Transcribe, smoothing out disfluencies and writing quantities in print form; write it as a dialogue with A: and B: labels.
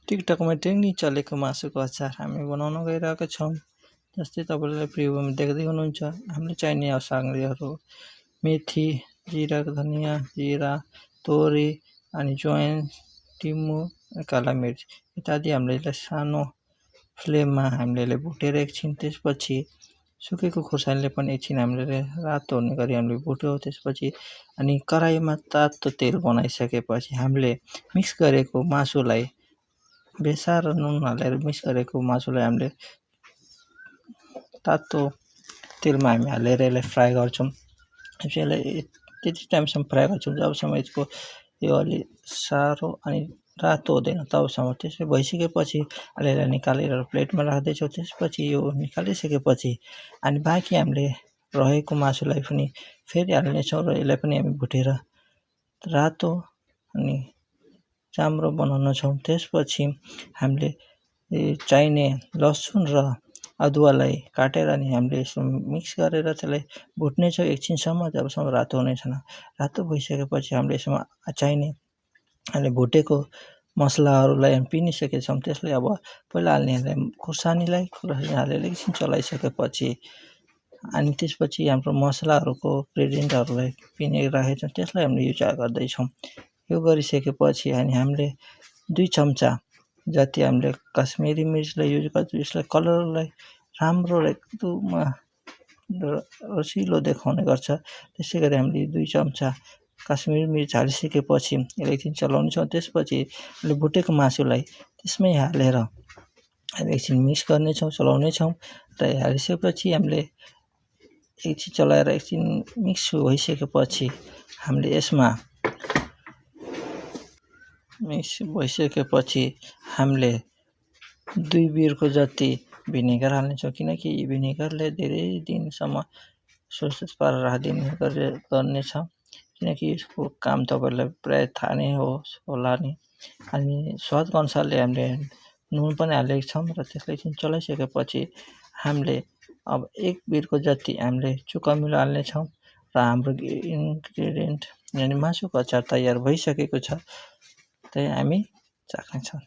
A: टिकटकमा trending चलेको मासुको अचार हामी बनाउन गइरहेका छौँ। जस्तै तपाईँले प्रिभ्यूमा देख्दै हुनुहुन्छ हामीले चाहिने सामग्रीहरू मेथी, जिरा, धनियाँ, जिरा, तोरी अनि ज्वाइन, टिमु, काला मिर्च इत्यादि हामीले यसलाई सानो फ्लेममा हामीले भुटेर एकछिन त्यसपछि सुकेको खुर्सानीले पनि एकछिन हामीले रातो हुने गरी हामीले भुट्यौँ। त्यसपछि अनि कराईमा तातो तेल बनाइसकेपछि हामीले मिक्स गरेको मासुलाई बेसार र नुन हालेर मिक्स गरेको मासुलाई हामीले तातो तेलमा हामी हालेर यसलाई फ्राई गर्छौँ। यसलाई त्यति टाइमसम्म फ्राई गर्छौँ जबसम्म यसको यो अलि साह्रो अनि रातो हुँदैन तबसम्म। त्यसै भइसकेपछि यसलाई निकालेर प्लेटमा राख्दैछौँ। त्यसपछि यो निकालिसकेपछि अनि बाँकी हामीले रहेको मासुलाई पनि फेरि हाल्नेछौँ र यसलाई पनि हामी भुटेर रातो अनि चाम्रो बनाउनेछौँ। त्यसपछि हामीले चाहिने लसुन र अदुवालाई काटेर अनि हामीले यसो मिक्स गरेर त्यसलाई भुट्नेछौँ एकछिनसम्म जबसम्म रातो हुने छैन। रातो भइसकेपछि हामीले यसमा चाहिने हामीले भुटेको मसलाहरूलाई हामी पिनिसकेका छौँ। त्यसलाई अब पहिला हाल्ने खुर्सानी हालेर एकछिन चलाइसकेपछि अनि त्यसपछि हाम्रो मसलाहरूको ग्रेडियन्टहरूलाई पिनेर राखेका छौँ त्यसलाई हामीले युज गर्दैछौँ। यो गरिसकेपछि अनि हामीले 2 चम्चा जति हामीले कश्मिरी मिर्चलाई युज गर्छौँ। यसलाई कलरलाई राम्रो एकदम रसिलो देखाउने गर्छ। त्यसै गरी हामीले 2 चम्चा कश्मिरी मिर्च हालिसकेपछि यसलाई एकछिन चलाउनेछौँ। त्यसपछि हामीले भुटेको मासुलाई त्यसमै हालेर हामी एकछिन मिक्स गर्नेछौँ चलाउनेछौँ र हालिसकेपछि हामीले एकछिन चलाएर एकछिन मिक्स भइसकेपछि हामीले यसमा मिक्स भइसकेपछि हामीले 2 बिर्को जति भिनेगर हाल्नेछौँ किनकि भिनेगरले धेरै दिनसम्म सुरक्षित पारेर राखिदिने गर्नेछ। किनकि यसको काम तपाईँलाई प्रायः थाहा नै होला नि। अनि स्वादको अनुसारले हामीले नुन पनि हालेका छौँ र त्यसलाई एकछिन चलाइसकेपछि हामीले अब 1 बिर्को जति हामीले चुकामिलो हाल्नेछौँ र हाम्रो इन्ग्रिडियन्ट यानि मासुको अचार तयार भइसकेको छ। त्यही हामी चाख्नेछौँ।